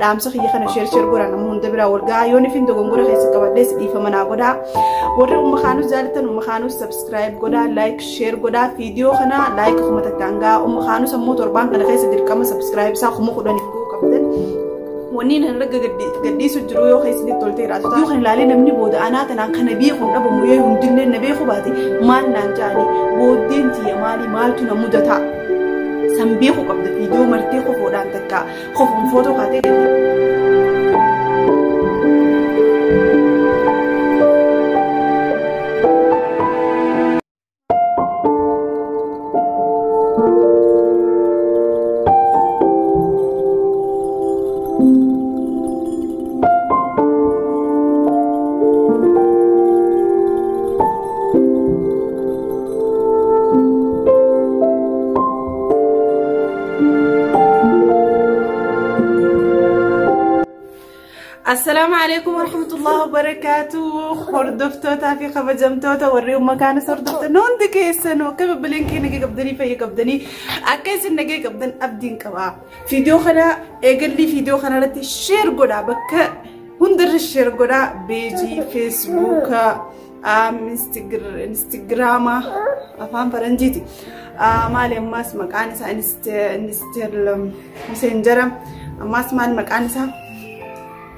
Dhaamsa kiyya kana share share godhaa, nama hunda biraa wal gahaa. Yoon ifin dogongora keessa qabadhees dhiifama naa godhaa. Warri Umma Kaanus jaalatan Umma Kaanus subscribe godhaa, like share godhaa. Viidiyoo kana like 1000 gahaa. Umma Kaanus ammoo torbaan kana keessa dirqama subscribe isaa 10,000 gahuu qabdan. Wanni inni irra gadhiisu jiru yoo keessatti toltee jiraatu. Yoo kan ilaalee namni booda anaa tanaan kana beeku hin dhabamu, yoo hundillee na beeku baate maal naan jaani, booddeen tiyya maali, maaltu na mudata? San beeku qabda. Viidiyoo martee qofoodhaan takka qofoon footoo kaatee gadhi. Assalaamu alaikum warahmatullahi wabarakatuh. Hordoftootaa fi kabajamtoota warri Umma Kaanus hordoftan hundi keessanuu, akka babbaleen kee nagee qabdanii, fayya qabdanii, akka isin nagee qabdan abdiin qaba. Viidiyoo kana eegallii viidiyoo kana irratti share godhaa, bakka hundarra share godhaa, beejii feesbuuka, instagiraama, afaan faranjiiti. Maali ammaas maqaan isaa, messenjera, ammaas maali maqaan isaa,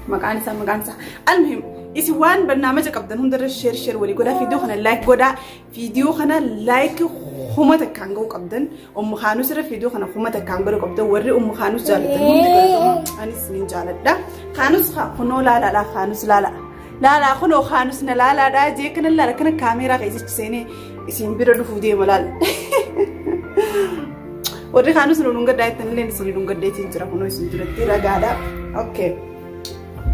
maqaan isaa almuhim isin waan barnaamaja qabdan hundarra share share walii godhaa. Viidiyoo kana like godhaa. Viidiyoo kana like 1000 ga'uu qabdan. Ummu Kaanus irra viidiyoo kana 1000 godhuu qabdan. Warri Ummu Kaanus jaalatan hundi galatoomaa, anis nin jaaladha. Kaanus kunoo laalaadha. Kaanus laala laalaa, kunoo Kaanus na laalaadha jee kana laala kana kaameeraa keessatti seenee isin bira dhufuu deema laala. Warri Kaanus nu dhungadhaa jettan illee isin dhungadheetiin jira, kunoo isin duratti ragaadha. Okay.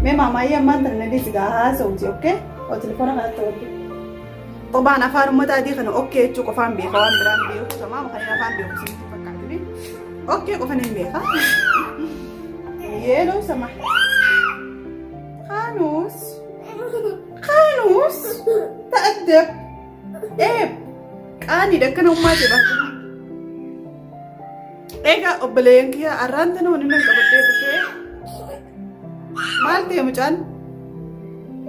Mee maamaayyee ammaan tana na dhiisi gaa haasa'uuti, okay? Oo telefoona kanatti wadde. Qobaan afaan uummata adii kana okay jechuu qofaan beeka, waan biraan beeku tamaama kan afaan beeku isinitti fakkaatini. Okay qofan hin beeka. Yeeloo sama. Kaanus. Kaanus. Ta'addab. Eeb. Qaaniidha akkana ummaa jedha. Egaa obboleeyyan kiyya, arraan tana wani nan qabadhee dhufee maal ta'e mucaan?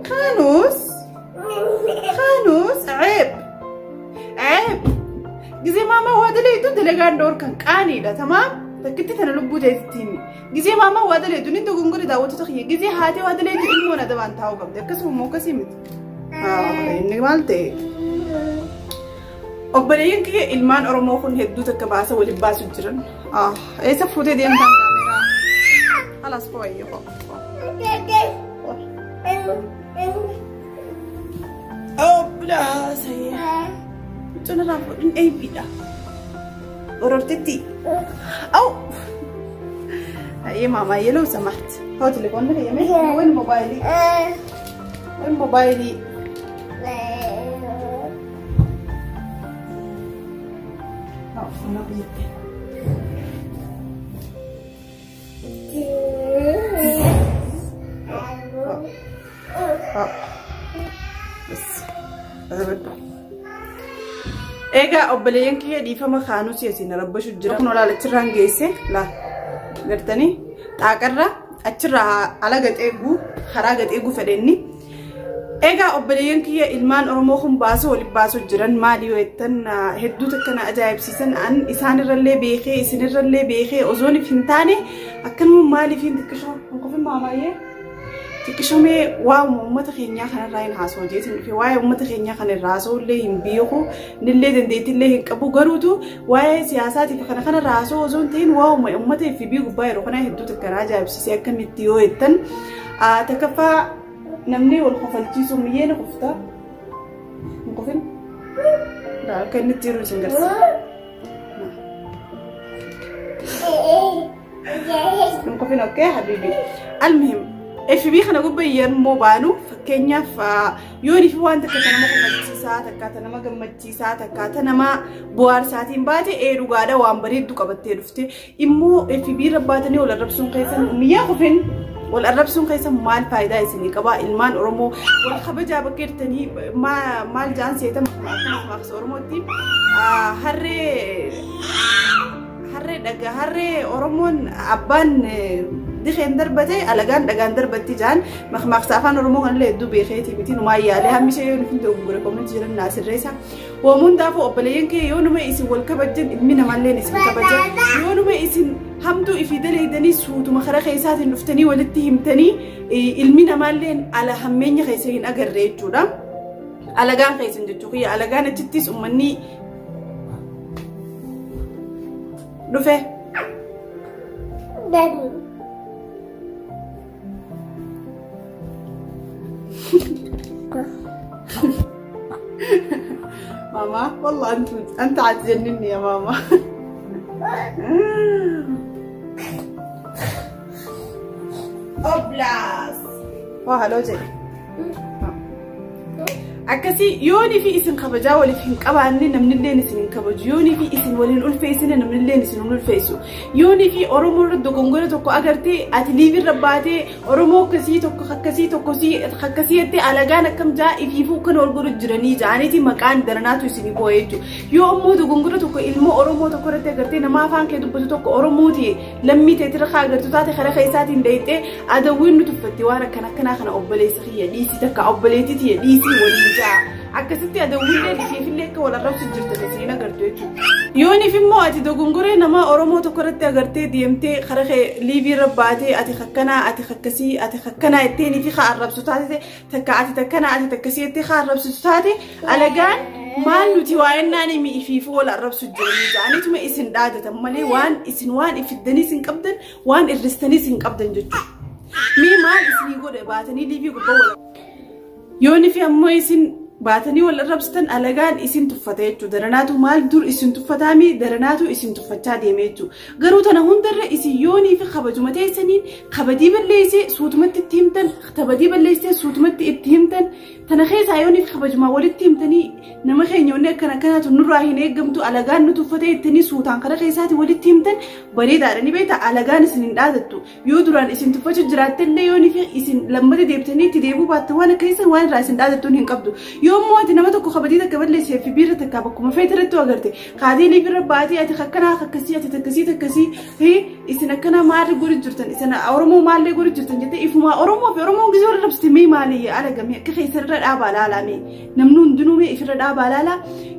Kaanus. Kaanus. Ceeb. Ceeb. Gizee maamaa waa daleetu dalagaan dhoorkan qaaniidha. Tamaam. Takkitti tana lubbuu teessittiin. Gizee maamaa waa daleetu ni dogongore, daawwattoota kiyya. Gizee haatee waa daleetu ilmoon adabaan taa'uu qabdi. Akkasuma immoo akkasii miti. Inni maal ta'e? Obboleeyyan kiyya, ilmaan Oromoo kun hedduu takka baasa waliin baasu jiran. Eessa fuutee deemtaan kaameeraa? Halas koo koo. Obbolaa Mucaan irraa fuudhin eebbiidha. Orortitti. Aw! Ayyee maamaa yeloo samaat. Hoo telefoonni fayyamee? Wani moobaayilii? Wani moobaayilii? Oh, no jette. Egaa obboleeyyan kiyya, dhiifama, kaanus isin rabbashu jira. Kun olaal achirraan geesse laa gartanii xaaqarra achirraa ala gaxeeguu karaa gaxeeguu fedhenni. Egaa obboleeyyan kiyya, ilmaan Oromoo kun baasoo waliin baasuu jiran maali yoo jettan, hedduu takka na ajaa'ibsiisan. An isaanirrallee beekee isinirrallee beekee osoonif hin taane akkanuma maaliif hin xiqqishoo hin qofin maamaayyee xiqqishoo mee waa'uma uummata keenyaa kanarraa hin haasa'u jeetiin dhufe. Waa'ee uummata keenyaa kana irraa haasa'ullee hin beeku, nillee dandeettiillee hin qabu, garuutu waa'ee siyaasaatiif kana kanarraa haasa'u osoo hin ta'in waa'uma uummata FB gubbaa yeroo kana hedduu takka na ajaa'ibsiisee. Akkamitti yoo jettan, takkaffaa namni wal kofalchiisu miyyee ni kufta. Hin kufin. Akka inni itti jiru isin garsiisa. Hin kufin, okay habibi. Almuhim FB kana gubbaa yommuu baanu, fakkeenyaaf yoo fi waan takka nama kofalchiisaa takka, nama gammachiisaa takka, nama bohaarsaatiin baate, ee dhugaadha, waan bareeddu qabattee dhufte. Immoo FB irra baatanii wal arrabsuun keessan, miyyaa kufin, wal arrabsuun keessan maal faayidaa isinii qaba? Ilmaan Oromoo wal kabajaa bakka jirtanii. Maal jaan seeta maqsa Oromootti, harree harree dhagaa harree Oromoon abbaan Ibiddi keen darbate alagaan dhagaan darbatti jaan maqmaaqsa afaan Oromoo kanallee hedduu beekeetii miti numaa yaalee hammi ishee yoo nufin dogoggore comment jiran naasirreessa. Waamuun daafuu obboleeyyan kee yoo numa isin wal kabajan ilmi namalleen isin kabajan yoo numa isin hamtuu ifii daleeydanii suutuma karaa keessaatiin dhuftanii walitti himtanii ilmi namaalleen ala hammeenya keessa hin agarre jechuudha. Alagaan keessan jechuudha. Alagaan achittis uummanni dhufe. ماما والله انت عتجنني يا ماما. اوبلاس وهلو جاي akkasii yoonii fi isin kabajaa waliif hin qabaanne namnilleen isin hin kabaju yoonii fi isin waliin ulfeessine namnilleen isin hin ulfeessu yoonii fi Oromoo irra dogongora tokko agartee ati liivirra baatee Oromoo akkasii tokko akkasii tokko si akkasii jettee alagaan akkam jaa ifiifuu kan wal godhu jiranii jaaniiti maqaan daranaatu isinii boo'ee jechuudha. Yoo ammoo dogongora tokko ilmoo Oromoo tokko irratti agartee nama afaan kee dubbatu tokko Oromoo ta'e lammii ta'e tirra agartu taate karaa keessaatiin dheeyxee adawwiin nu tuffatti waan akkana akkanaa kana obboleessa kiyya dhiisii takka obboleettii tiyya dhiisii waliin jaa. Akkasitti adawwiillee ifiifillee akka wal arrabsu jirtan isiin agartu jechuudha. Yooniif immoo ati dogongoree nama Oromoo tokko irratti agartee deemtee karaa liiviirra baatee ati akkanaa ati akkasii ati akkanaa jetteen fi haa arrabsu taate takka ati takkanaa ati takkasii jettee haa arrabsitu taate alagaan maal nuti waa'ennaan himi ifiifuu wal arrabsu jiranii ja'aniituma isin dhaadatan malee waan isin waan ifiddanii isin qabdan waan irristanii isin qabdan jechuudha. Mee maal isinii godhe baatanii liivii gubbaa wal yooni fi ammoo isin baatanii wal arrabsitan alagaan isin tuffata jechuudha. Daranaatu maal dur isin tuffataami daranaatu isin tuffachaa deeme jechuudha. Garuu tana hundarra isin yoonii fi kabajuma teessaniin kabajii balleessee suutumatti itti himtan kabajii balleessee suutumatti itti himtan tana keessaa yoonii fi kabajumaa walitti himtanii nama keenya wanni akkana akkanaatu nurraa hin eeggamtu alagaan nu tuffatee ittanii suutaan karaa keessaati walitti himtan bareedaadha ni beekta alagaan isin hin dhaadattu yoo duraan isin tuffachuu jiraattellee yoonii fi isin lammata deebitanii itti deebuu baatte waan akkasii waan irraa isin dhaadattuun hin qabdu. Yoo immoo ati nama tokko kabajii takka balleessee fi biirra takka bakkuma feete irratti agarte kaatee liifirra baatee ati akkanaa akkasii ati takkasii takkasii isin akkanaa maalli godhu jirtan isin Oromoo maallee godhu jirtan jettee ifumaa Oromoo fi Oromoon gisee warra rabsite mee maalii alagamee akka keessarra dhaabaa laalame namni hundinuu mee ifirra dhaabaa laala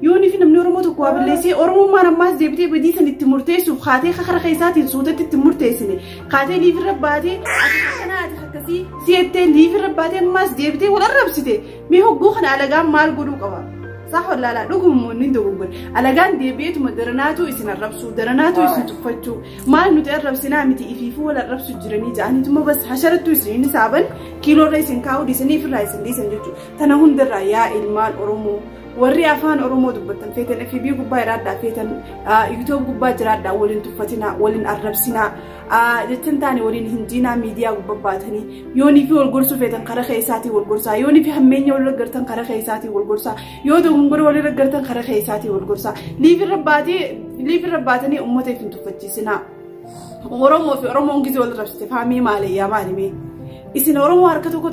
yoonii fi namni Oromoo tokko waa balleessee Oromummaan ammaas deebitee badii san itti murteessuuf kaatee kakara keessaatiin suutatti itti murteessine kaatee liifirra baatee ati akkanaa ati akkasii si'ettee liifirra baatee ammaas deebitee wal arrabsite mee hogguu kana alagaan maal godhuu qaba? Sax wallaalaa dhuguma inni dogoggore alagaan deebi'eetuma daranaatu isin arrabsuu daranaatu isin tuffachuu maal nuti arrabsinaa miti ifiifuu wal arrabsu jiranii ja'aniituma bas hasharattuu isin saaban kiiloorra isin kaa'uu dhiisanii ifirraa isin dhiisan jechuudha. Tana hundarraa yaa ilmaan Oromoo warri afaan Oromoo dubbattan feetan FB gubbaa jiraadhaa feetan YouTube gubbaa jiraadhaa waliin tuffatinaa waliin arrabsinaa jechan taane waliin hin jiinaa miidiyaa gubbaa baatanii yoonii fi wal gorsuu feetan karaa keessaatii wal gorsaa yoonii fi hammeenya wal gartan karaa keessaatii wal gorsaa yoo dogongora wal gartan karaa keessaatii wal gorsaa liifirra baatanii uummata hin tuffachiisinaa. Oromoo fi Oromoon gisee wal arrabsite faamii maaliyyaa maalimee? Isin Oromoo harka tokko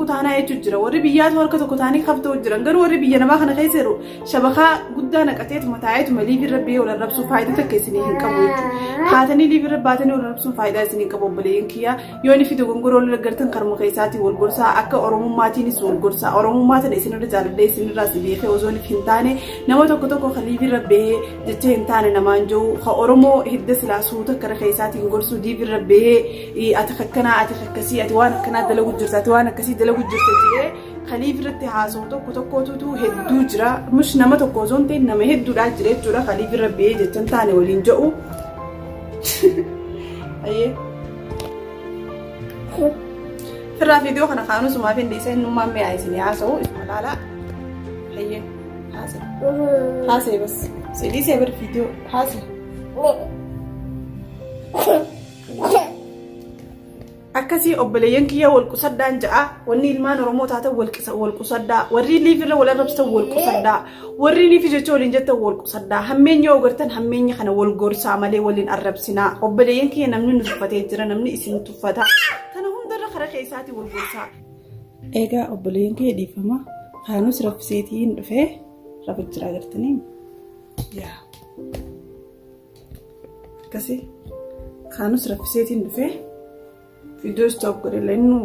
taanaa jechuun jira warri biyyaatu harka tokko taanii qabdoo jiran garuu warri biyya namaa kana keessa jiru shabakaa guddaa naqateetuma taa'eetuma liifirra biyya wal arrabsuun faayidaa takka isinii hin qabu jechuudha. Haatanii liifirra baatanii wal arrabsuun faayidaa isinii hin qabu obboleeyyan kiyyaa yoon fi dogongoroo wal gartan karma keessaatii wal gorsaa akka Oromummaatiinis wal gorsaa Oromummaa tana isinirra jaalallee isinirraa si beekee osoo hin taane nama tokko tokko kan liifirra bahee jecha hin taane namaan jiru ka Oromoo hidda silaa suuta kara keessaatiin gorsuu liifirra bahee ati akkanaa ati akkasii ati waan akkanaa dalagu jirta ati waan akkasii dalagu jirta jedhee khaliif irratti haasa'u tokko tokkotutu hedduu jira mush nama tokko osoo hin ta'in nama hedduudhaa jira jechuudha khaliif irra bahee jechan taane waliin jedhu. Ayyee. Firraa viidiyoo kana kaanuu sumaaf hin dhiisee innummaan mi'aa isinii haasa'u isuma laalaa. Ayyee haasa'e. Haasa'e bas. Si dhiisee bar viidiyoo haasa'e. Akkasii obboleeyyan kiyya wal qusadhaan ja'a wanni ilmaan Oromoo taatan wal qusadhaa warri liifirra wal arrabsitan wal qusadhaa warri niifi jecha waliin jettan wal qusadhaa hammeenya yoo gartan hammeenya kana wal gorsaa malee waliin arrabsinaa obboleeyyan kiyya namni nu tuffatee jira namni isin tuffata tana hundarra karaa keessaatii wal gorsaa. Egaa obboleeyyan kiyya dhiifama kaanus raffiseetiin dhufee rafa jira agartanii yaa akkasii kaanus raffiseetiin dhufee. Viidiyoo stop godhe leennu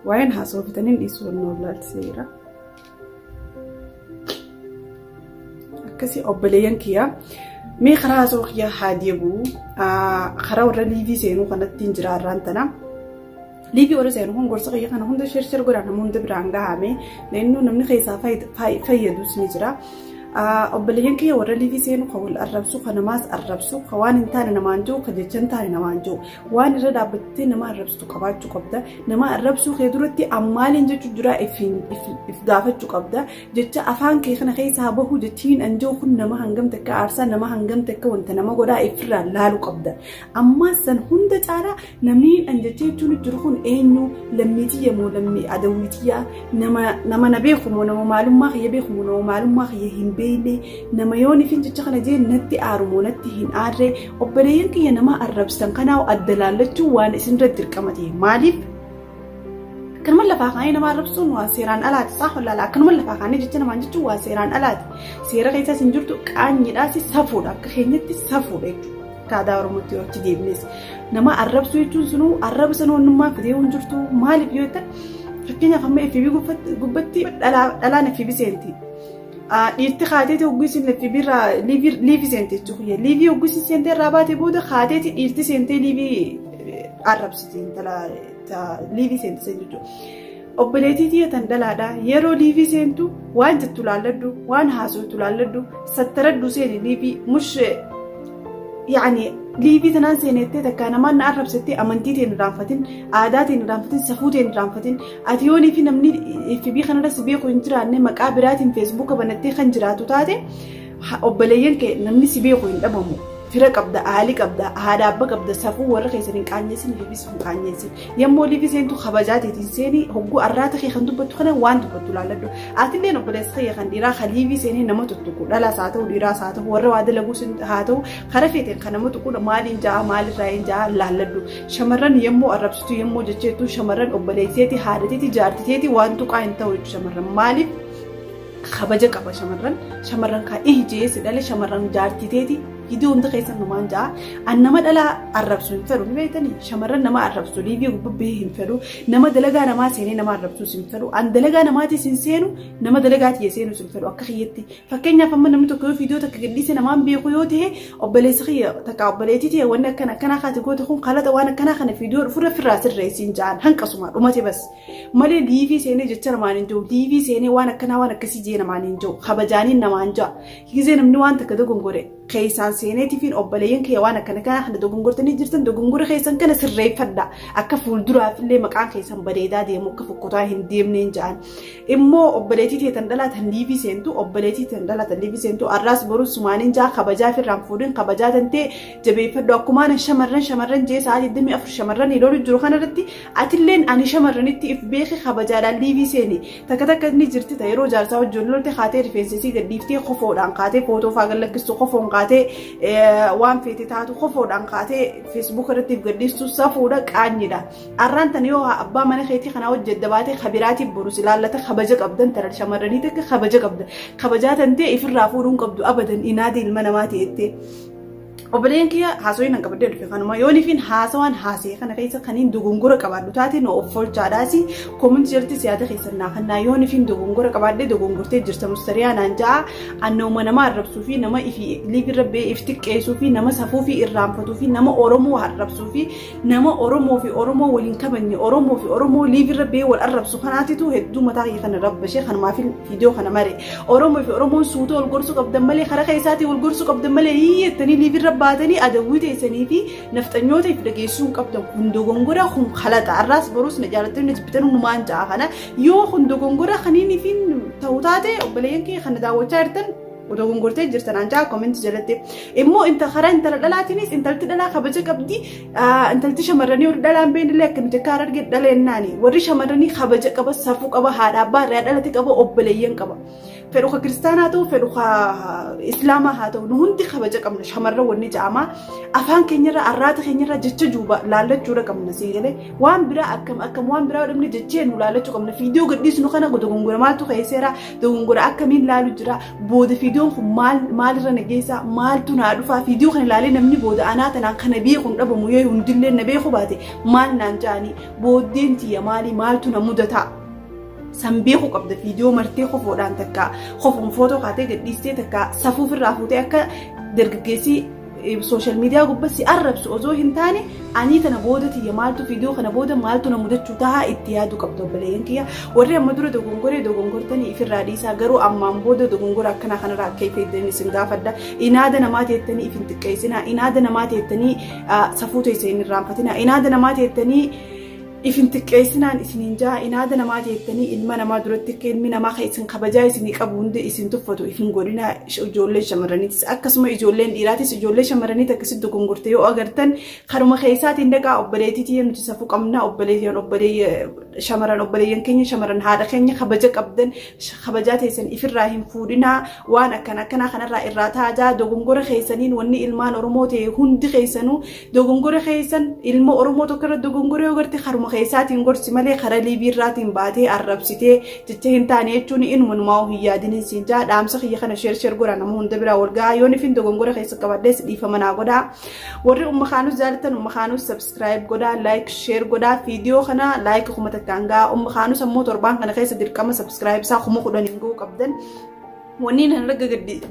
waa'een haasawaa fitanii dhiisuu wanna wallaalchiseera. Akkasii obboleeyyan kiyyaa mee karaa haasawaa kiyyaa haa deebi'u karaa warra liivii seenuu kanatti hin jira har'aan tana. Liivii warra seenuu kun gorsa kiyya kana hunda share share godhaa nama hunda biraan gahame leennu namni keessaa fayyadus ni jira. Obboleeyyan kiyya warra liivii seenu kan wal arrabsu kan namaas arrabsu kan waan hin taane namaan jiru kan jecha hin taane namaan jiru waan irra dhaabbattee nama arrabsitu qabaachuu qabda. Nama arrabsuu kee duratti ammaaliin jechuu jira if gaafachuu qabda. Jecha afaan kee kana keessaa bahu jechiin an jiru kun nama hangam takka aarsaa nama hangam takka wanta nama godhaa ifirraa laaluu qabda. Ammaa san hunda caalaa namni an jechee jechuun jiru kun eenyu lammiitiyya moo lammii adawwiitiyyaa nama na beeku moo nama maalummaa kiyya beeku moo nama maalummaa kiyya hin beekne nama yoon ifin jecha kana jee natti aaru moo natti hin aarre obboleeyyan kiyya nama arrabsan kanaa adda laallachuu waan isin irratti dirqama ta'e maaliif akkanuma lafaa kaanii nama arrabsuun waan seeraan alaati saa hollaala akkanuma lafaa kaanii jecha namaan jechuun waan seeraan alaati seera keessaas hin jirtu qaanyiidhaas safuudha akka keenyatti safuudha jechuudha. Aadaa Oromootti yoo achi deebines nama arrabsuu jechuun sunuu arraba sanuu onnummaa fidee hin jirtu maaliif yoo ta'an fakkeenyaaf amma FB gubbatti dhalaan FB seenti. Dhiirti kaateeti hogguu isin FB irraa liivii seente jechuudha. Liivii hogguu isin seentee irraa baate booda kaateeti dhiirti seentee liivii arrabsiti intala liivii seente sen jechuudha. Obboleettii tiyya tan dhalaadha. Yeroo liivii seentu waan jettu laalladhu, waan haasoftu laalladhu, sattaradhu seeni liivii mush yaani liivii tanaan seenettee takkaa namaan na arrabsattee amantii teen irraanfatin, aadaa teen irraanfatin, safuu teen irraanfatin. Ati yoonii fi namni FB kanarras beeku hin jiraanne maqaa biraatiin feesbuuka banattee kan jiraatu taate obboleeyyan kee namni si beeku hin dhabamu. Fira qabda, aalii qabda, haadha abba qabda, safuu warra keessan hin qaanyeessin, liifis hin qaanyeessin. Yommuu liifii seentu kabajaa teetiin seenii hogguu arraata kee kan dubbattu kana waan dubbattu laalladhu. Atilleen obboleessa kee kan dhiiraa kan liifii seenee nama tuttuqu dhalaas haa ta'u dhiiraas haa ta'u warra waa dalaguus haa ta'u kara feeteen kan nama tuqu maaliin ja'a maalirraa hin ja'a laalladhu. Shamarran yommuu arrabsitu yommuu jecheettu shamarran obboleesseeti haadhateeti jaartiteeti waan tuqaa hin ta'u jechuudha shamarran maaliif kabaja qaba shamarran shamarran kaa ijee si dhale shamarran jaartiteeti. Viidiyoo hunda keessan numaan ja'a. An nama dhalaa arrabsu hin fedhu ni beektanii shamarran nama arrabsu liivii gubbee hin fedhu nama dalagaa namaa seenee nama arrabsuus hin fedhu an dalagaa namaatis hin seenu nama dalagaa tiyya seenus hin fedhu akka kiyyatti. Fakkeenyaaf amma namni tokko yoo viidiyoo takka gadhiise namaan beeku yoo ta'e obboleessi kiyya takka obboleettii ta'e wanni akkana akkanaa kaati goote kun kalata waan akkanaa kana viidiyoo dhufurra firraa sirreessiin ja'an hanqasuma dhumate bas malee liivii seenee jecha namaan hin jiru liivii seenee waan akkanaa waan akkasii jee namaan hin jiru kabajaaniin namaan ja'a gizee namni waan takka dogongore keessaan seeneetiifiin obboleeyyan kee waan akkana kana kana dogongortanii jirtan dogongora keessan kana sirreeffadha akka fuulduraaf illee maqaan keessan bareedaa deemu akka fokkotaa hin deemneen ja'an immoo obboleettii teetan dhalaa tan liivii seentu obboleettii tan dhalaa tan liivii seentu arraas boruu sumaaniin ja'a kabajaa firraan fuudhin kabajaa tantee jabeeffadhu akkumaan shamarran shamarran jee sa'aa 24 shamarran lolu jiru kanarratti atilleen ani shamarranitti if beeke kabajaadhaan liivii seeni takka takka ni jirti ta yeroo jaarsaa wajjin lolte kaatee rifeensisii gadhiiftee qofoodhaan kaatee footoo faa gallakkistu qofoon kaatee waan feete taatu qofoodhaan kaatee feesbuuk irratti gadhiistu safuudha qaanyidha. Arraan tan yoo abbaa mana keetii kanaa hojjedda baatee kabiraatiif borus ilaallata kabaja qabdan tara shamarranii takka kabaja qabda. Kabajaa tan ta'e ifirraa fuudhuun qabdu abadan inaadii ilma namaa ta'ettee. Obboleen kiyya haasawii nan qabadee dhufe kanuma yooniifin haasawaan haasee kana keessa kaniin dogongora qabaadhu taate na of folchaadhaasi koominti jalatti siyaata keessan naa kannaa yooniifin dogongora qabaadhee dogongortee jirta mustariyaa naan ja'a annauma nama arrabsuu fi nama ifi liifirra bee if xiqqeessuu fi nama safuu fi irraanfatuu fi nama Oromoo arrabsuu fi nama Oromoo fi Oromoo waliin kabajne Oromoo fi Oromoo liifirra bee wal arrabsu kanaatitu hedduu mataa kiyya kana rabbashee kanumaaf viidiyoo kana mare Oromoo fi Oromoon suuta wal gorsuu qabdan malee karaa keessaatii wal gorsuu qabdan malee hiyyeettanii liifirra baatanii adawwii teessanii fi nafxanyoota if dhageessuu hin qabdan kun dogongora kun kalaxa arraas boruus na jaalatanii na jibbitan hundumaan ja'a kana yoo kun dogongora kaniin ifin ta'u taate obboleeyyan kee kana daawwachaa jirtan dogongortee jirtan aan ja'a koomentii jalatti immoo inta karaa intala dhalaatiinis intalti dhalaa kabaja qabdi intalti shamarranii warri dhalaan beeknillee akka nuti akka arge dhaleennaani warri shamarranii kabaja qaba safuu qaba haadha abbaa irraa dhalate qaba obboleeyyan qaba. Fedhu ka kiristaanaa ta'u, fedhu ka islaamaa haa ta'u, nu hundi kabaja qabna. Shamarran wanni ja'amaa afaan keenyarra, arraata keenyarra jecha juuba laallachuudha qabna. Sii galee waan biraa akkam akkam waan biraa dhabne jechee nu laallachuu qabna. Fiidiyoo gadhiisnu kana dogongora maaltu keesseera, dogongora akkamiin laalu jira, booda fiidiyoon kun maal maalirra na geessa, maaltu naa dhufaa, fiidiyoo kana ilaalee namni booda anaa tanaan kana beeku hin dhabamu, yoo hundillee na beeku baate maal naan ja'anii, booddeen tiyya maalii, maaltu na mudataa. San beeku qabda. Fiidiyoo martee kofoodhaan takka kofoon footoo kaatee gadhiistee, takka safuuf irraa fuutee akka dargaggeessi social media gubbatti arrabsu osoo hin taane, anii tana booda tiyya maaltu, fiidiyoo kana booda maaltu na mudachuu tahaa itti yaaduu qabda. Obboleeyyan kiyya, warri amma dura dogongoree dogongortanii ifirraa dhiisaa. Garuu ammaan booda dogongora akkanaa kanarraa akka ifeeddan isin gaafadha. Inaada namaa teettanii if hin xiqqeessinaa, inaada namaa teettanii safuu teessa hin irraanfatinaa, inaada namaa teettanii if hin xiqqeessinaan isiniin jaa. Inaada namaa teettanii ilma namaa duratti akka ilmi namaa kan isin kabajaa isinii qabu hundi isin tuffatu if hin godhina. Ijoolleen shamarraniitis akkasuma, ijoolleen dhiiraatis ijoollee shamarraniit akkasitti dogongorte yoo agartan karuma keessaatiin dhaqaa, obboleettiitii nuti safuu qabna, obboleeyyan obboleeyya shamaran, obboleeyyan keenya shamaran, haadha keenya kabaja qabdan, kabajaa teessan ifirraa hin fuudhinaa, waan akkana akkanaa kanarraa irraa taajaa. Dogongora keessaniin wanni ilmaan Oromoo ta'e hundi keessanuu dogongora keessan, ilma Oromoo tokko irra dogongora yoo garte karuma keessaatiin gorsi malee karaa liibiirraatiin baatee arrabsitee jecha hin taane jechuun inuma numaa hin yaadiniin siin jaa. Dhaamsa kiyya kana share share godhaa, nama hunda biraa wal gahaa. Yoon ifin dogongora keessa qabadhees dhiifama naa godhaa. Warri Umma Kaanus jaalatan Umma Kaanus subscribe godhaa, like share godhaa, viidiyoo kana like 1000n gahaa. Umma Kaanus ammoo torbaan kana keessa dirqama subscribe isaa 10,000 gahuu qabdan. Wanni nan irra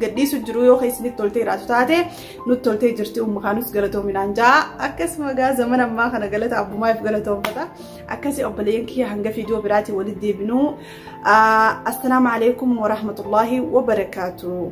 gadhiisu jiru yoo keessanitti toltee jiraatu taate, nutti toltee jirti, Umma Kaanus galatoominaan jaa. Akkasuma gaa zaman ammaa kana galata abbummaaf galatoomfata. Akkasii obboleeyyan kiyya, hanga viidiyoo biraatiin walitti deebinuu, assalaamu alaikum warahmatullaahi wabarakaatu.